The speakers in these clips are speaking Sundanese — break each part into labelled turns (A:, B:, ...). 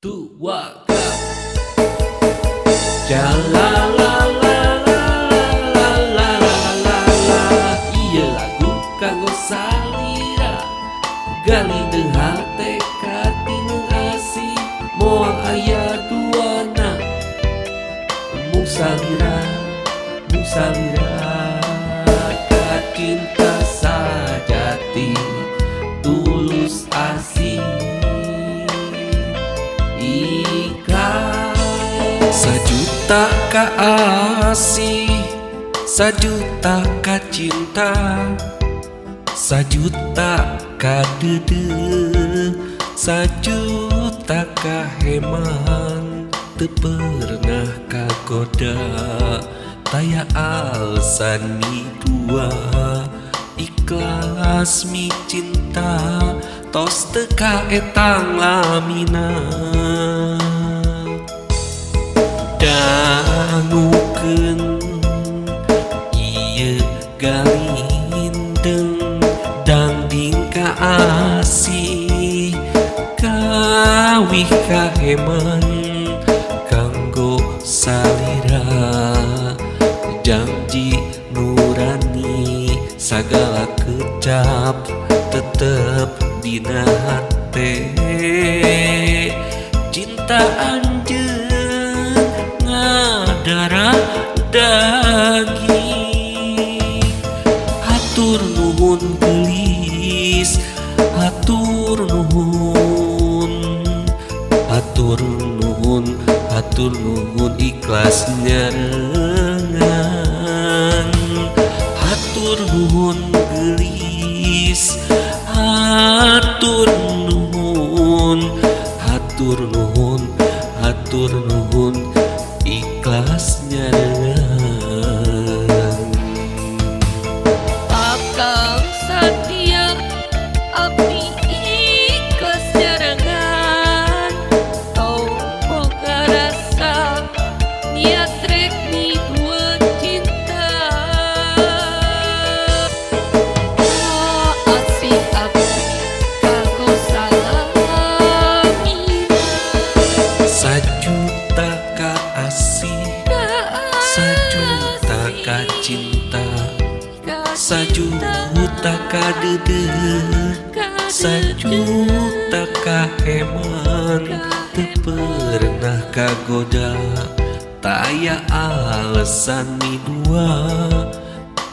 A: Dua ga. La la la la la la la la. Ieu lagu kanggo salira. Gali deung hate katineng asih moal aya duana. Mung salira, mung salira ka cinta sajati tulus asih. Sajuta ka asih, sajuta ka cinta, sajuta ka deudeuh, sajuta ka heman, teu pernah kagoda taya alasan midua, ikhlas mi cinta tos teu kaetang lamina. Dangukeun ieu galindeng dangding ka asih kawih kaheman kanggo salira janji nurani sagala kecap tetep dina hate cinta anjeun darah daging. Hatur nuhun geulis, hatur nuhun, hatur nuhun, hatur nuhun ikhlas nyarengan. Hatur nuhun geulis, hatur nuhun, hatur nuhun, hatur nuhun ikhlas nyarengan.
B: Akang satia abdi ikhlas nyarengan. Tong boga rasa niat rek midua cinta. Asih abdi kanggo salamina.
A: Sajuta ka asih, sajuta ka cinta, sajuta ka deudeuh, sajuta ka heman, teu pernah kagoda taya alasan midua,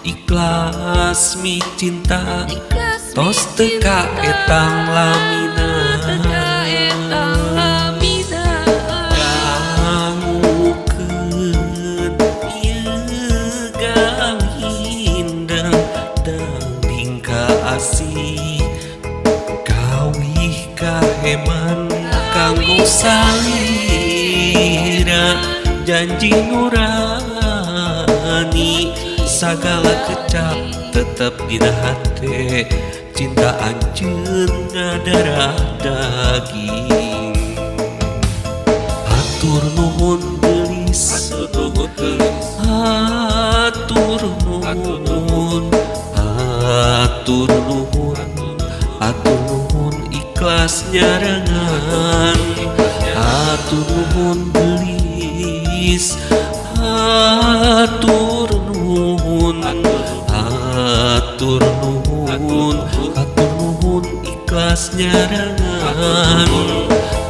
A: ikhlas mi cinta tos teu kaetang lamina. Dangukeun ieu galindeng dangding ka asih kawih kaheman kanggo salira janji nurani sagala kecap tetep dina hate cinta anjeun ngadarah daging. Hatur nuhun geulis, hatur nuhun, hatur nuhun, hatur nuhun ikhlas nyarengan. Hatur nuhun geulis, hatur nuhun, hatur nuhun, hatur nuhun ikhlas nyarengan.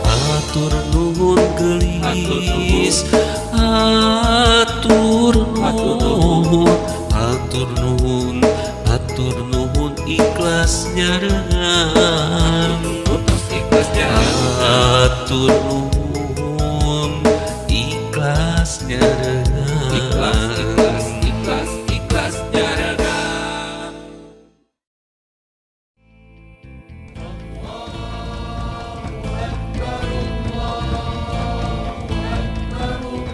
A: Hatur nuhun geulis, hatur nuhun, hatur nuhun, hatur nuhun ikhlas nyarengan. Hatur nuhun ikhlas nyarengan.
C: Ikhlas, ikhlas, ikhlas nyarengan.
D: Allahu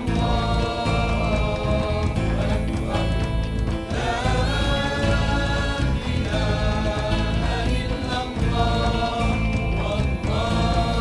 D: Akbar.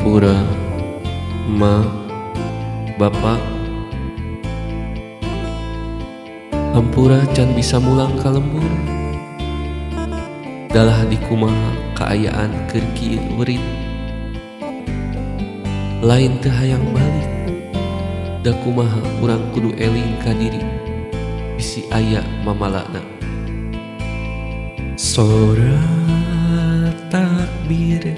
A: Hampura ma bapak, hampura can bisa mulang ka lembur. Dalah dikumaha kaayaan keur kieu werit, lain teu hayang balik. Da kumaha urang kudu eling ka diri, bisi aya mamalana. Sora takbir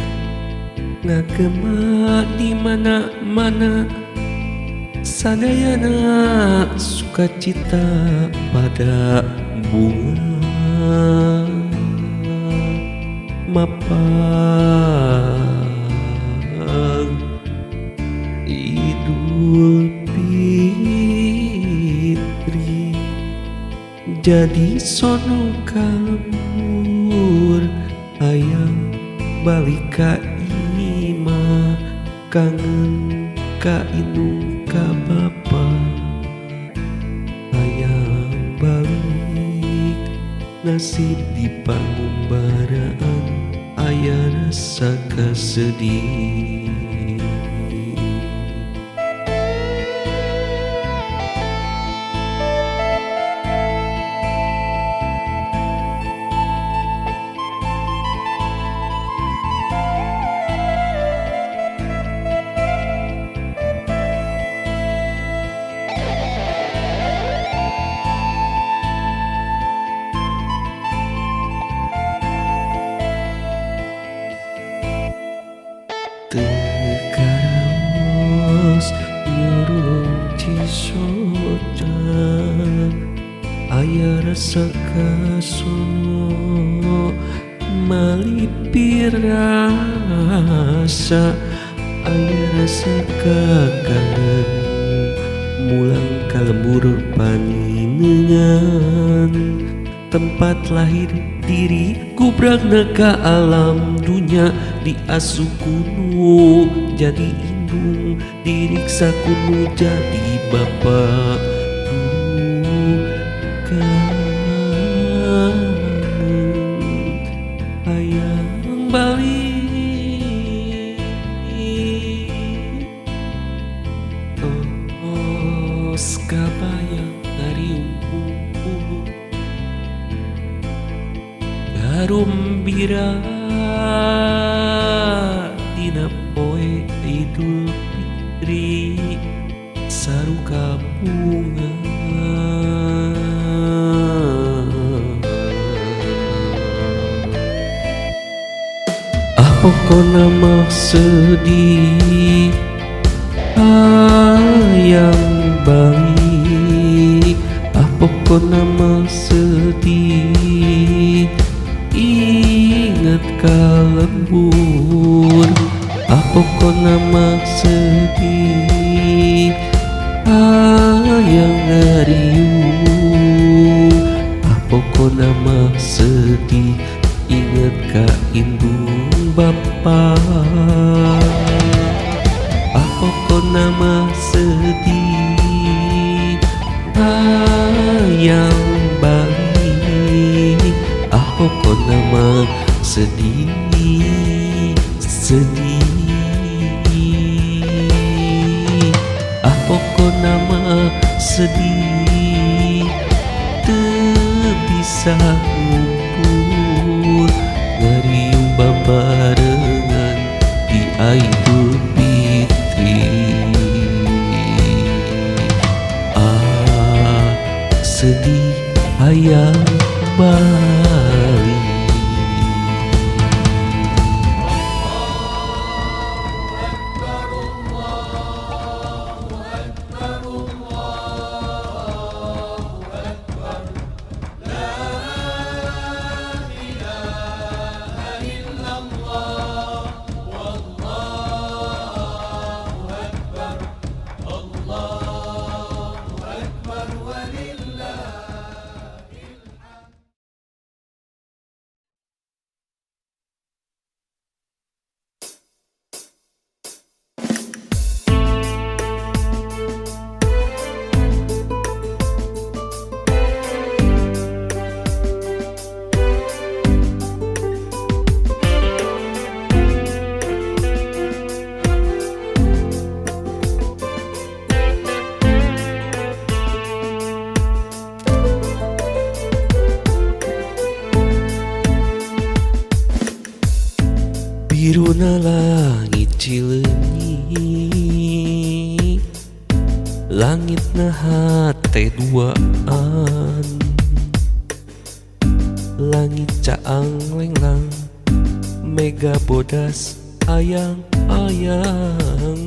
A: ngagema di mana-mana, sadayana sukacita pada bunga mapag Idul Fitri. Jadi sono kalembur hayang balik ka imah, kangen ka indung ka bapa, hayang balik nasib di pangumbaraan aya rasa kasedih. Teu karaos nyurung cisoca, aya rasa kasono malipir rasa, aya rasa kakangen mulang ka lembur paninengan. Tempat lahir diri gubragna ka alam dunya, diasuh kunu jadi indung, diriksa kunu jadi bapa. Duh kangen hayang balik, tos kabayang ngariung ulu garumbira dina poe Idul Fitri saruka bunga. Ah pokona mah sedih hayang balik, ah pokona mah sedih ingat ka lembur, ah pokona mah sedih hayang ngariung, ah pokona mah sedih ingat ka indung bapa, ah pokona mah sedih hayang balik, ah pokona mah sedih sedih, ah pokona mah sedih teu bisa ngumpul ngariung babarengan di Idul Fitri. Ah sedih hayang balik. Biruna langit Cileunyi, langitna hate duaan, langit caang lenglang mega bodas ayang-ayangan.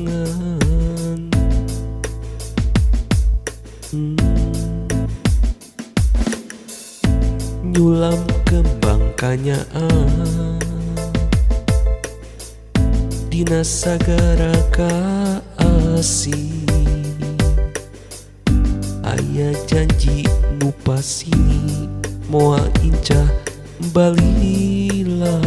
A: Nyulam kembang kanyaan dina sagara kaasih, aya janji nu pasini moal incah balilahan.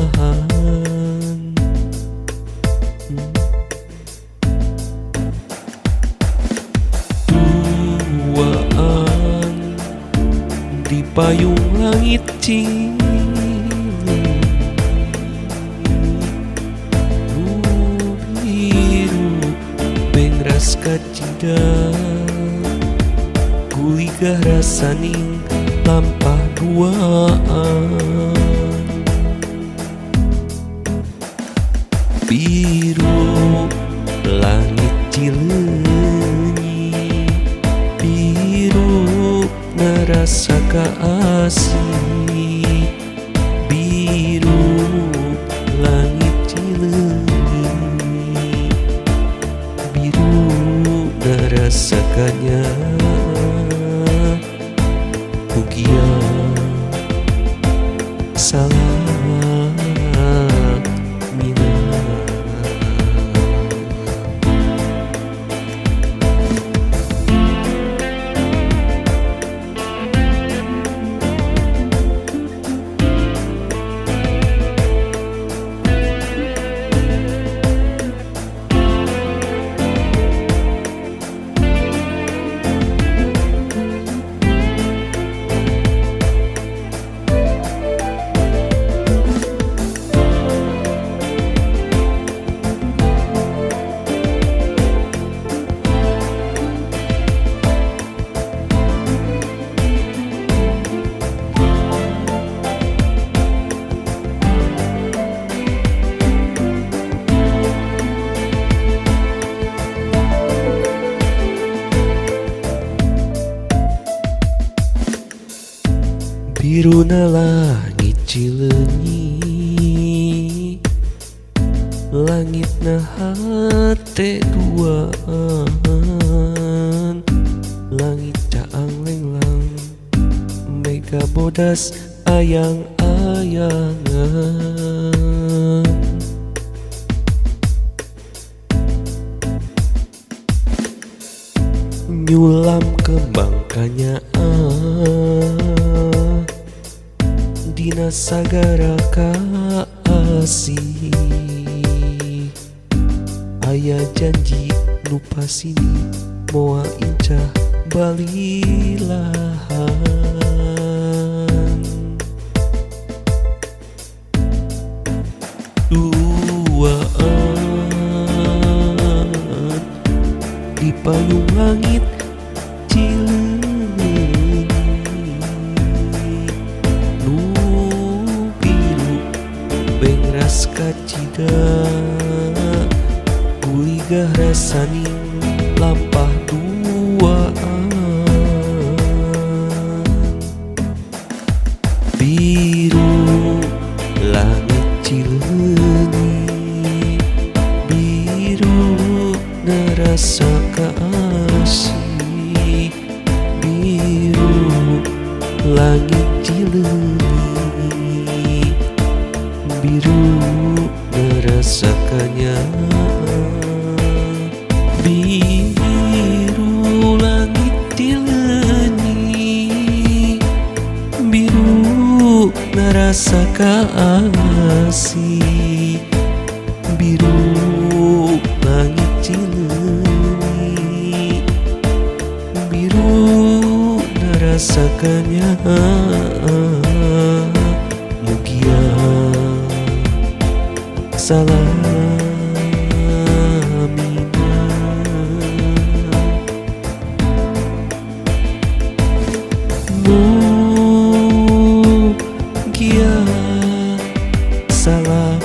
A: Duaan di payung langit Cileunyi, nu biru bengras kacida, guligah rasaning lampah duaan. Biru langit Cileunyi, biru narasa kaasih, biru langit Cileunyi, biru narasa kanya mugia salamina. Biruna langit Cileunyi, langitna hate duaan, langit caang lenglang mega bodas ayang-ayangan. Nyulam kembang kanyaan dina sagara kaasih, aya janji nu pasini moal incah balilahan. Duaan di payung langit Cileunyi, nu biru bengras kacida, guligah rasaning lampah duaan. Biru langit Cileunyi, biru narasa kaasih, biru langit Cileunyi, biru narasa kanya, biru langit Cileunyi, biru narasa kaasih, biru langit Cileunyi, biru narasa kanya mugia salamina. Mugia salamina.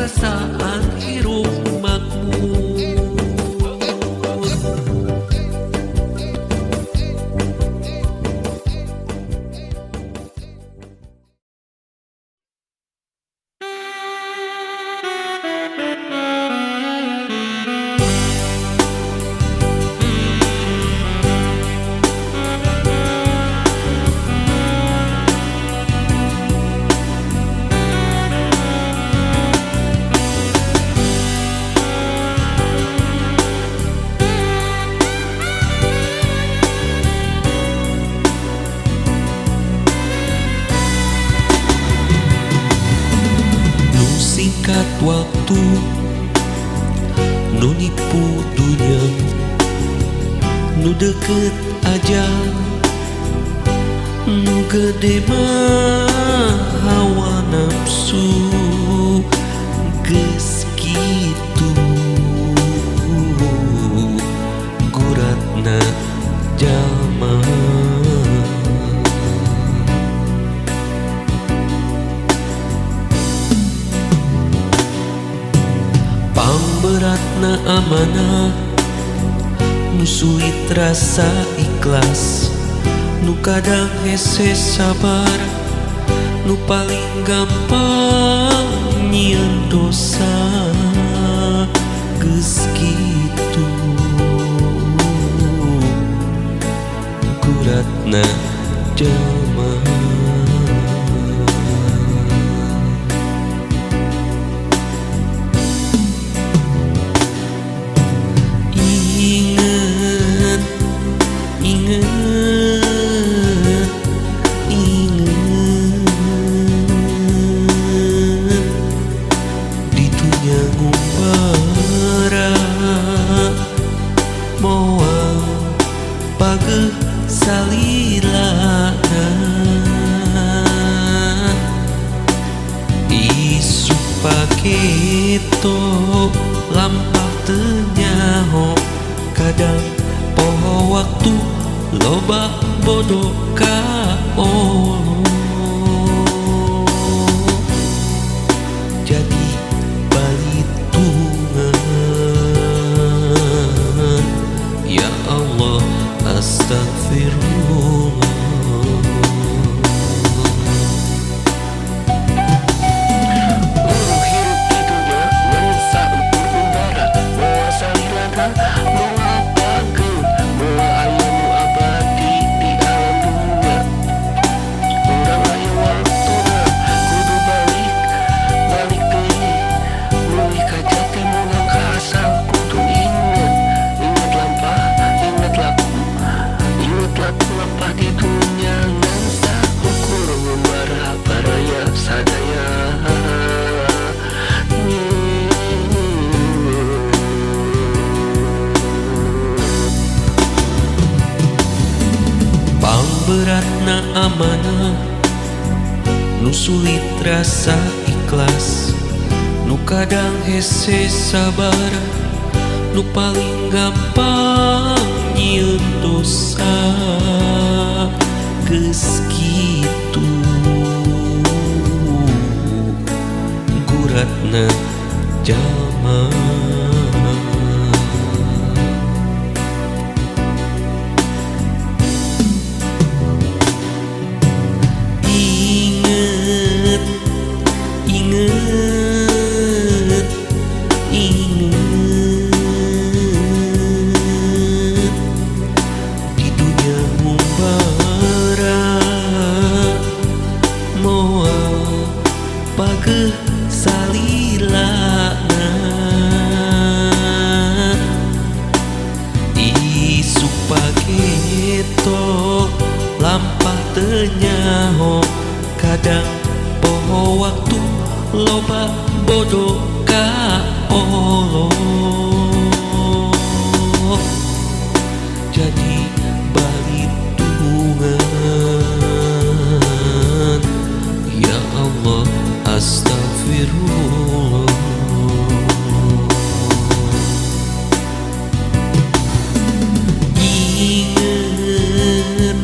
A: Ngarasaan hirup makmur. Singkat waktu nu nipu dunya, nu deket aja, nu gede mah hawa nafsu. Geus kitu guratna jalma. Pangberatna amanah, nu sulit rasa ikhlas, nu kadang hese sabar, nu paling gampang nyieun dosa. Geus kitu guratna jalma. Ingat, ingat, ingat, di dunia ngumbara moal pageuh salilana. Isuk paketo lampah teu nyaho, kadang poho waktu loba bodoh ka Allah. Jadi balitungan, ya Allah astagfirullah.
D: Hirup di dunya ngan saukur ngumbara, moal salilana, moal pageuh, moal aya nu abadi di alam dunya. Urang aya waktuna kudu balik, balik deui, mulih ka jati mulang ka asal. Kudu inget, inget lampah, inget laku, inget laku lampah di dunya ngan saukur ngumbara baraya sadaya.
A: Pangberatna amanah, nu sulit rasa ikhlas, nu kadang hese sabar, nu paling gampang nyieun dosa. Geus kitu guratna jalma. Ingat, ingat, ingat, di dunia ngumbara moal pageuh salilana. Isuk paketo lampah teu nyaho, kadang poho waktu loba bodoh ka Allah. Jadi balitungan, ya Allah astagfirullah. Ingat,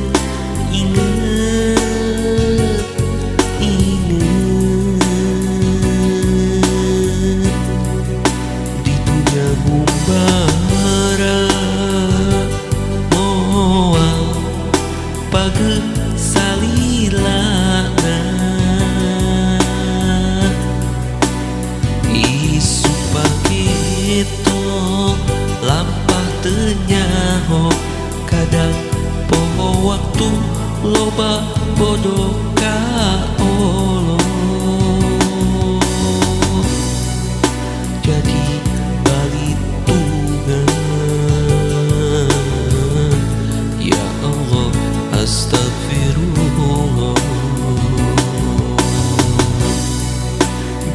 A: ingat, ingat,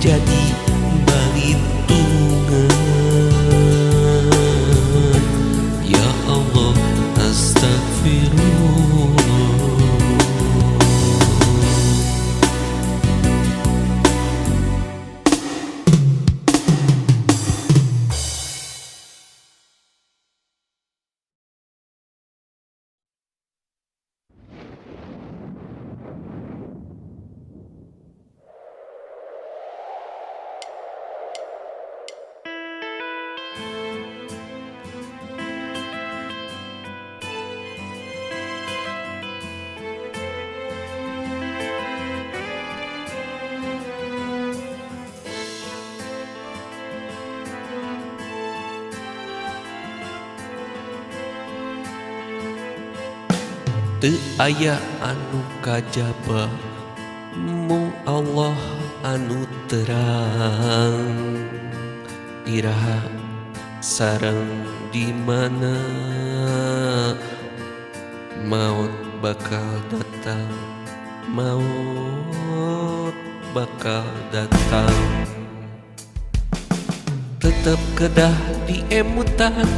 A: jadi balitungan. Ya Allah, astagfirullah. Teu aya anu kajaba mung Allah anu terang. Iraha sareng di mana maut bakal datang, maut bakal datang. Tetep kedah diemutan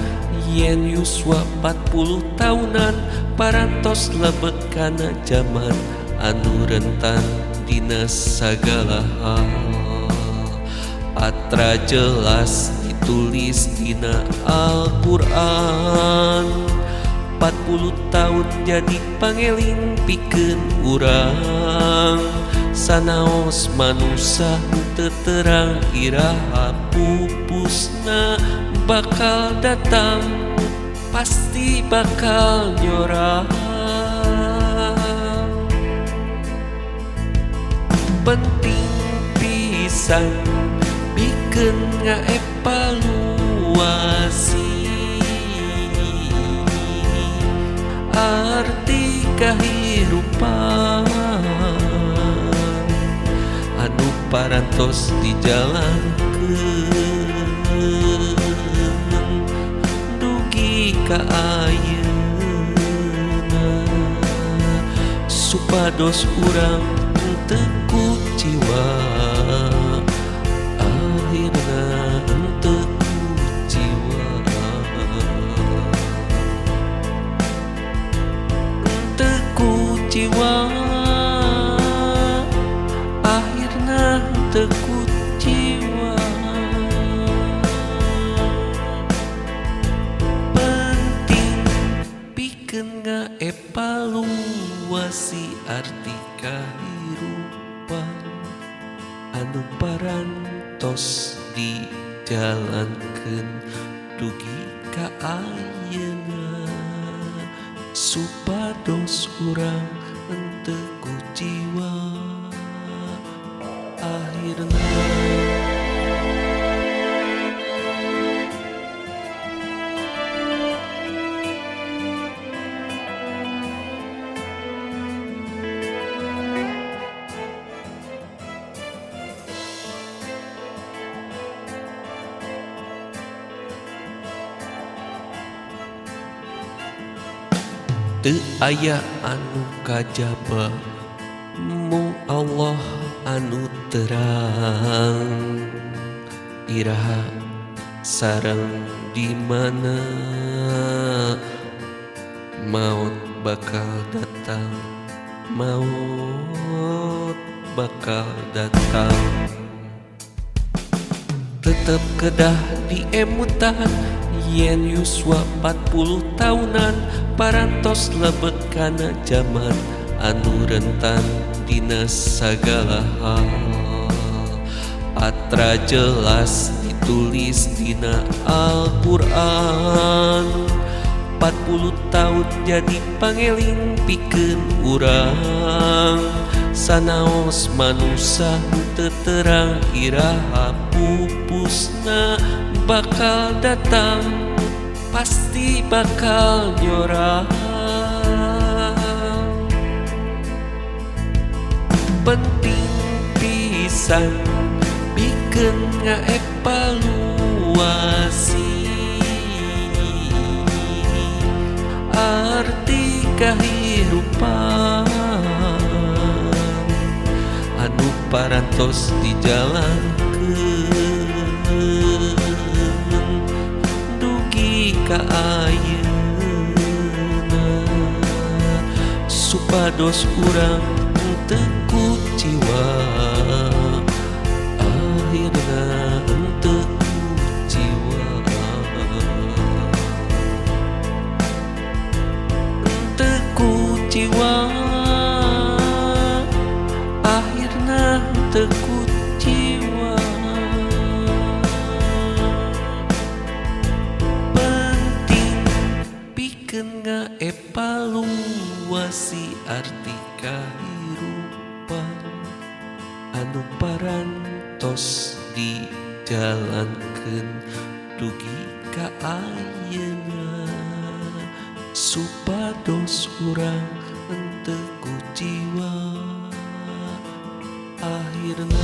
A: yen yuswa 40 tahunan parantos lebet kana jaman anu rentan dina sagala hal. Patra jelas ditulis dina Al-Qur'an. 40 tahun jadi pangeling pikeun urang. Sanaos manusa teu terang iraha pupusna bakal datang, pasti bakal nyorang. Penting pisan pikeun ngaevaluasi arti kahirupan anu parantos dijalankeun dugi ka ayeuna, supados urang teu kuciwa akhirna teu kuciwa, teu kuciwa akhirna teu kuciwa. Penting pikeun ngaevaluasi arti kahirupan anu parantos dijalankeun dugi ka ayeuna, supados urang henteu kuciwa akhirna. Teu aya anu kajaba mung Allah anu terang. Iraha sareng di mana maut bakal datang, maut bakal datang. Tetep kedah diemutan yen yuswa 40 tahunan parantos lebet kana jaman anu rentan dina sagala hal. Patra jelas ditulis dina Al-Qur'an. 40 tahun jadi pangeling pikeun urang. Sanaos manusa teu terang iraha pupusna bakal datang, pasti bakal nyorang. Penting pisan pikeun ngaevaluasi arti kahirupan anu parantos dijalankeun dugi ka ayeuna supados urang teu kuciwa akhirna teu kuciwa teu kuciwa akhirna teu kuciwa penting pikeun ngaevaluasi arti kahirupan anu parantos dijalankeun dugi ka ayeuna supados urang henteu kuciwa akhirna.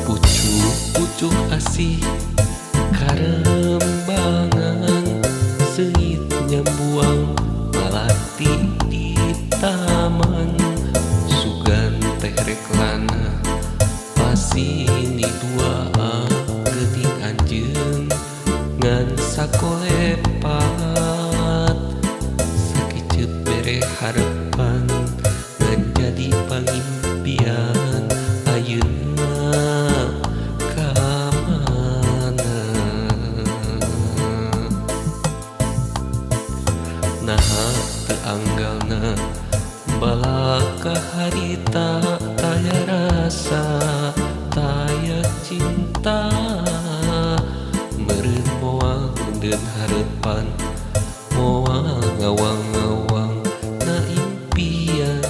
A: Pucuk-pucuk asih karembangan seungit nyambuang malati di taman sugan teh reklana pasini dua geuning anjeun ngan sakolepat sakiceut bere harepan ngan jadi pangimpian ayeuna ka mana naha teu anggalna balaka harita taya rasa taya cinta meureun moal ngeundeun harepan moal ngawang-ngawang na impian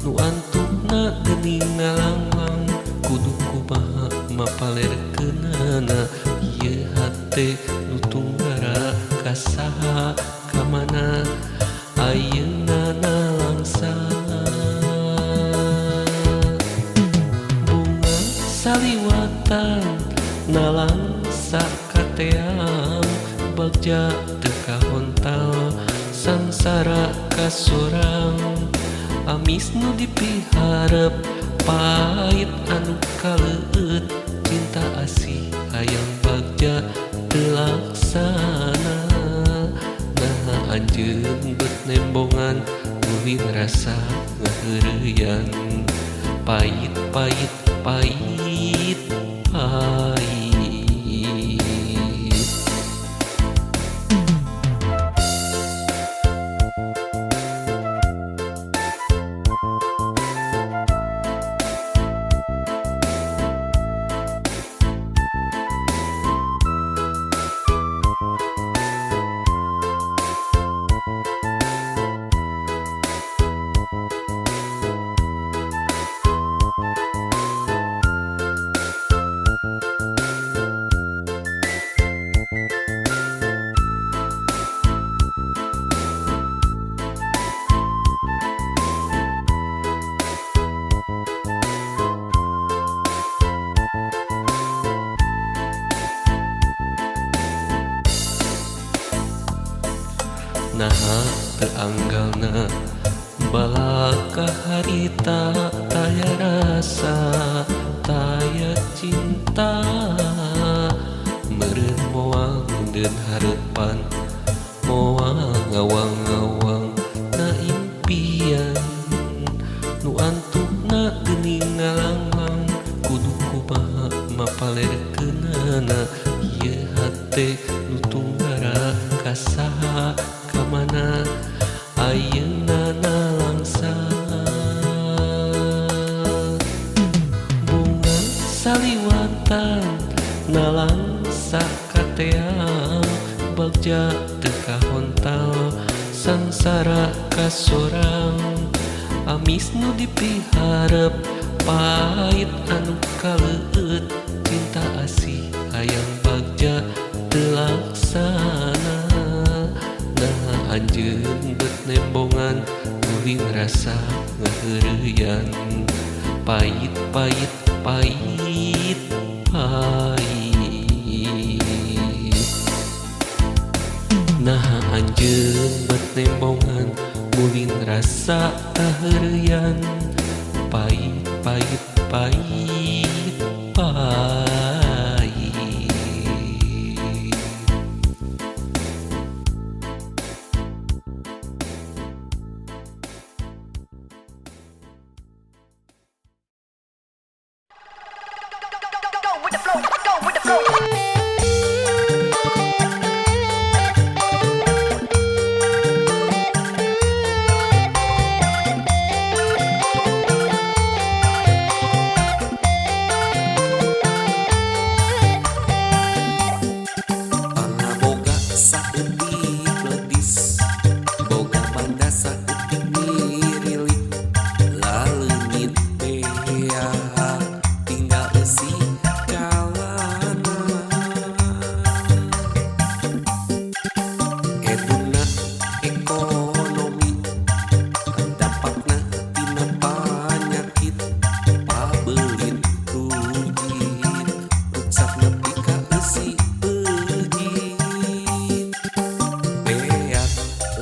A: nu antupna geuning ngalanglang kudu kumaha mapalerkeunana ieu hate nu tunggara ka saha ka mana ayeuna nalangsa bunga saliwatan nalangsa kateang bagja teu kahontal sangsara kasorang amis nu dipiharep pahit anu kaleueut cinta asih hayang bagja teu laksana naha anjeun bet nembongan ulin rasa ngaheureuyan pahit pahit pahit pahit. Naha teu anggalna balaka harita taya rasa taya cinta meureun moal ngeundeun harepan moal ngawang-ngawang na impian nu antupna geuning ngalanglang kudu kumaha mapalerkeunana ieu hate nu tunggara ka saha ka mana ayeuna nalangsa bunga saliwatan nalangsa kateang bagja teu kahontal. Sangsara kasorang amis nu dipiharep pahit anu kaleueut cinta asih hayang bagja teu laksana. Nah anjeun bet nembongan ulin rasa ngaheureuyan pahit pahit pahit pahit. Nah anjeun bet nembongan ulin rasa kaheureuyan pahit pahit pahit pahit.
E: Go with the flow, go with the flow.
C: Pangaboga saeutik ledis, boga banda saeutik mirilik, laleungit bea tinggal eusi calana. Eduna ekonomi dampakna tina panyakit pabelit rujit ruksak nepi ka eusi peujit. Beak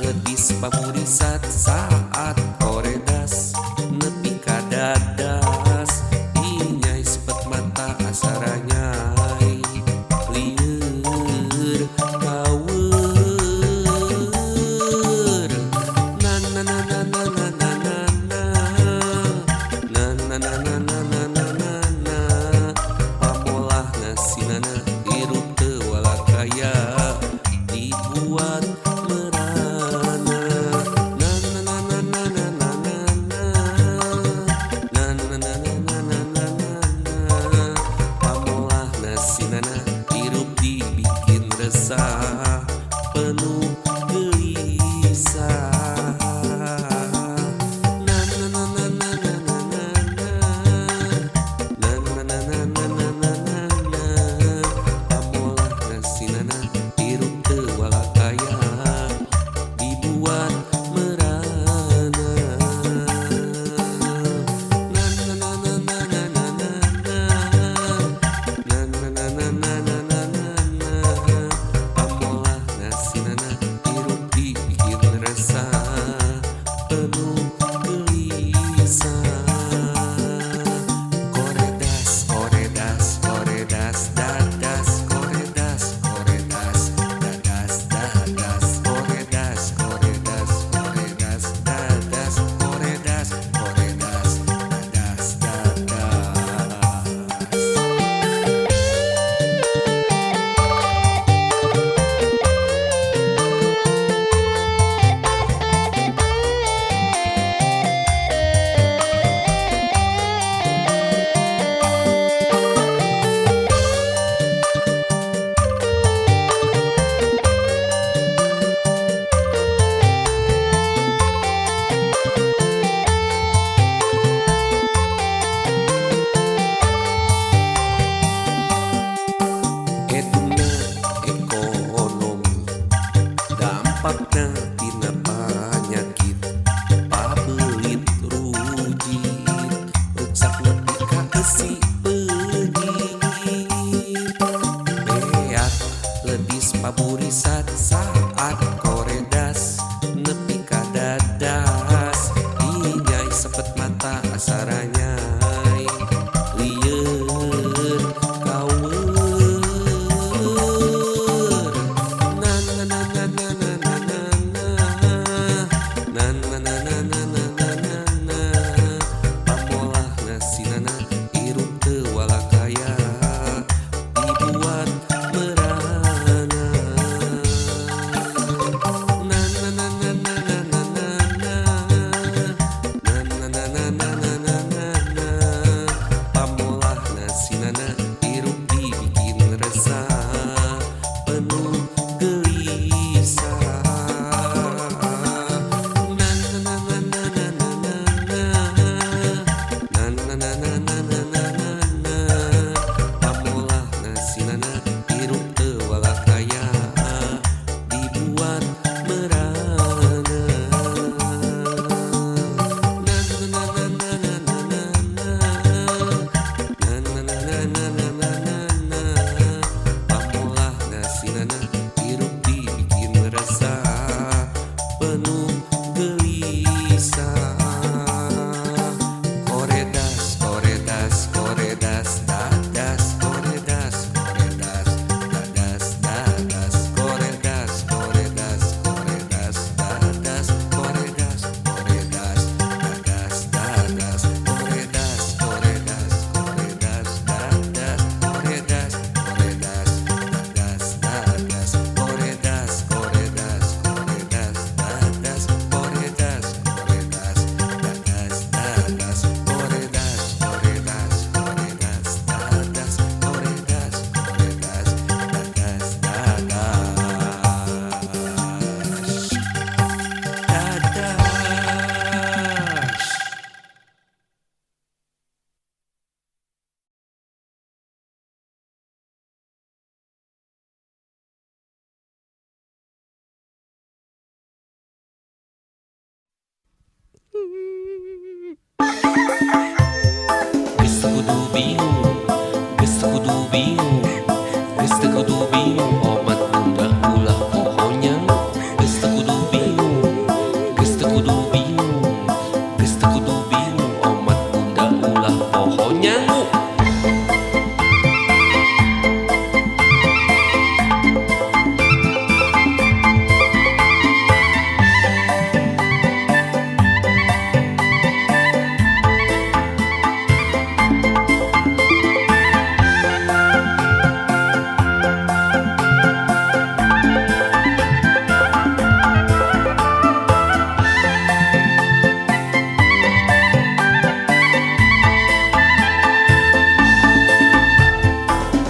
C: ledis pamurisat saat koredas nepi ka dadas inyai sepet mata asaranyai lieur kaweur. Na na na na na na na na na na na na na na na na na pamolahna sinana hirup teu walakaya dibuat merana. Na na na na na na nu gelisah. Koredas koredas koredas dadas koredas koredas dadas dadas koredas koredas koredas dadas koredas koredas dadas dadas koredas koredas koredas dadas koredas koredas dadas dadas koredas koredas koredas dadas koredas koredas dadas dadas koredas koredas koredas dadas koredas koredas dadas dadas dadas. Geus teu kudu bingung, geus teu kudu bingung, geus teu kudu bingung, omat bunda ulah pohonya. Geus teu kudu bingung, geus teu kudu bingung, geus teu kudu bingung, omat bunda ulah pohonya.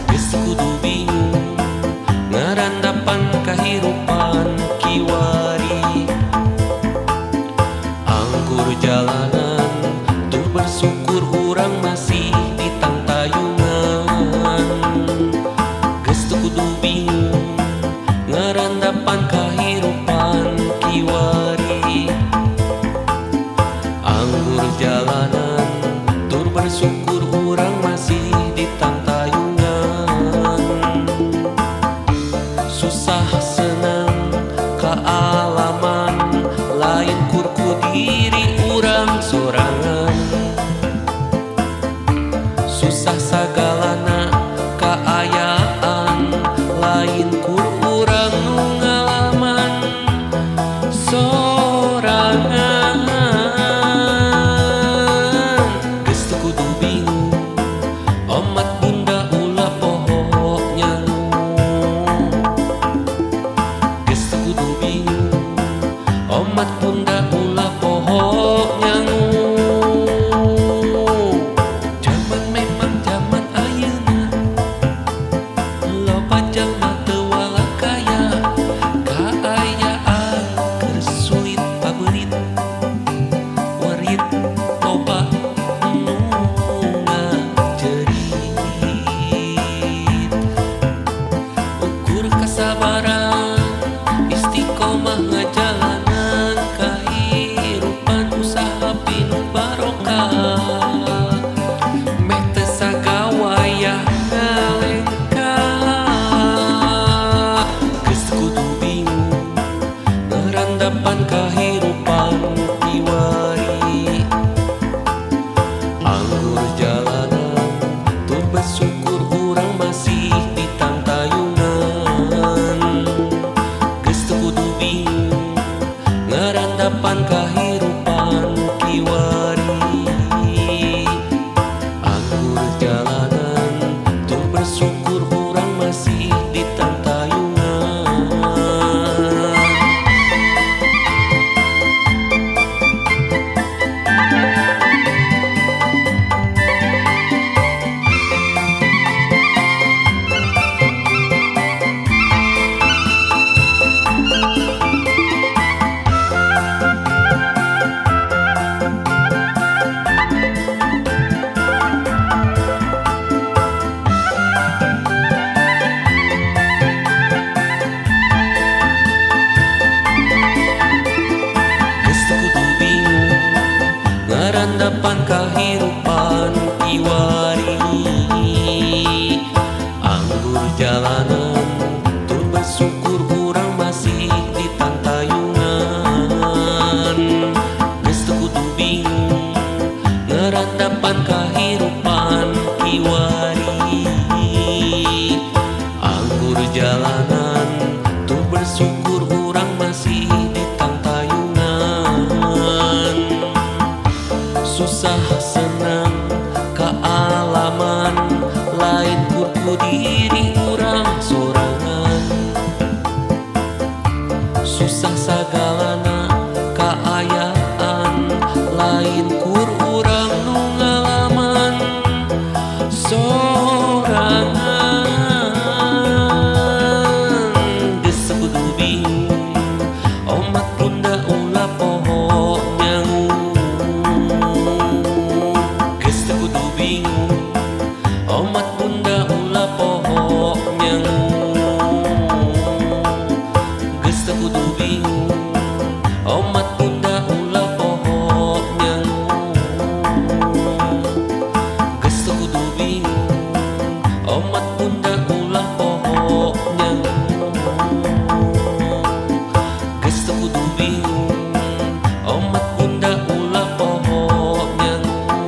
C: Geus teu kudu bingung ngarandapan kahirupan kiwari. Anggur jalanan tur bersyukur urang masih di tangtayungan. Geus teu kudu bingung ngarandapan kahirupan kiwari. Anggur jalanan tur bersyukur urang masih di tangtayungan. Susah senang kaalaman lain kur ku diri urang sorangan. Susah sagalana kaayaan lain kur urang nu ngalaman sorangan. Geus teu kudu bingung omat bunda ulah poho nyangu. Geus teu kudu bingung omat bunda ulah poho nyangu. Jaman memang jaman ayeuna loba jalma teu walakaya, kaayaan keur sulit paberit warit loba nu ngajerit. Ukur kasabaran istiqomah ngajalanan kahirupan usaha pinuh barokah. Meh teu sagawayah ngalengkah. Geus teu kudu bingung ngarandapan kahirupan kiwari. Anggur jalanan tur bersyukur urang masih di tangtayungan. Geus teu kudu bingung ngarandapan kahirupan kiwari. Anggur jalanan tur bersyukur urang masih di tangtayungan. Geus teu kudu bingung ngarandapan kahirupan kiwari. Anggur jalanan tur bersyukur urang masih di tangtayungan. kaayaan lain kur urang nu ngalaman sorangan. Geus kudu bingung omat bunda ulah poho nyangu. Geus kudu bingung omat bunda ulah poho nyangu. Geus kudu bingung omat bunda ulah poho nyangu. Geus kudu bingung omat bunda ulah poho nyangu. Geus kudu bingung omat bunda ulah poho nyangu.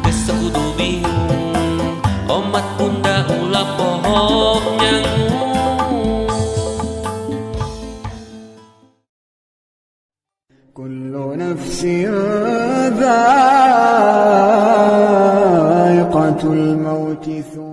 C: Geus kudu bingung omat bunda ulah poho nyangu.
F: كل نفس ذائقة الموت ثم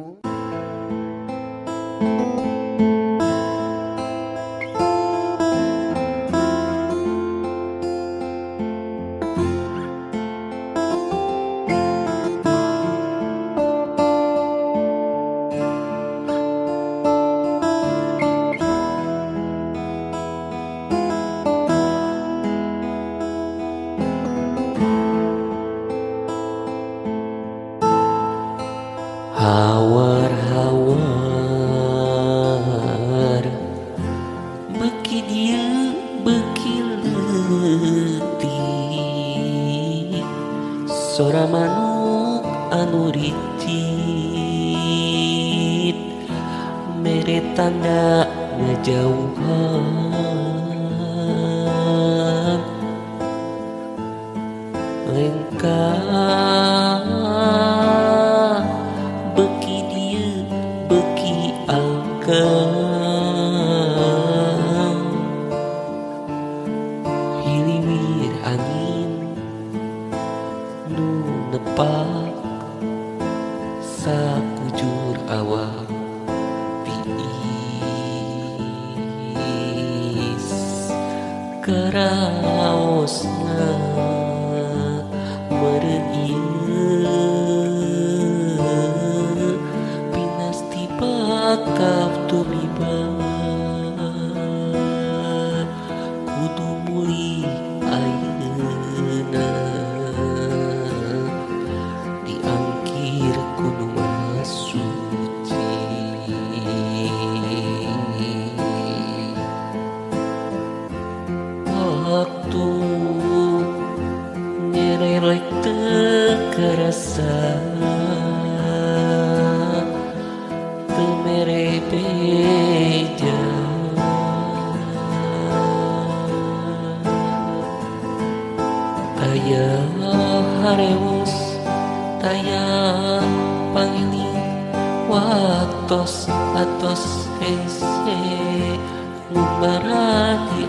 C: Hawar-hawar beuki dieu beuki leutik sora manuk anu ricit mere tanda ngajauhan lengkah beuki dieu beuki angkang hiliwir angin nu nepak sakujur awak tiis karaosna meureun ieu pinasti bakap tumiba kudu mulih ayeuna diangkir ku nu maha suci. Waktu nyerelek teu karasa teu mere beja taya harewos taya pangiling waktos atos hese ngumbara di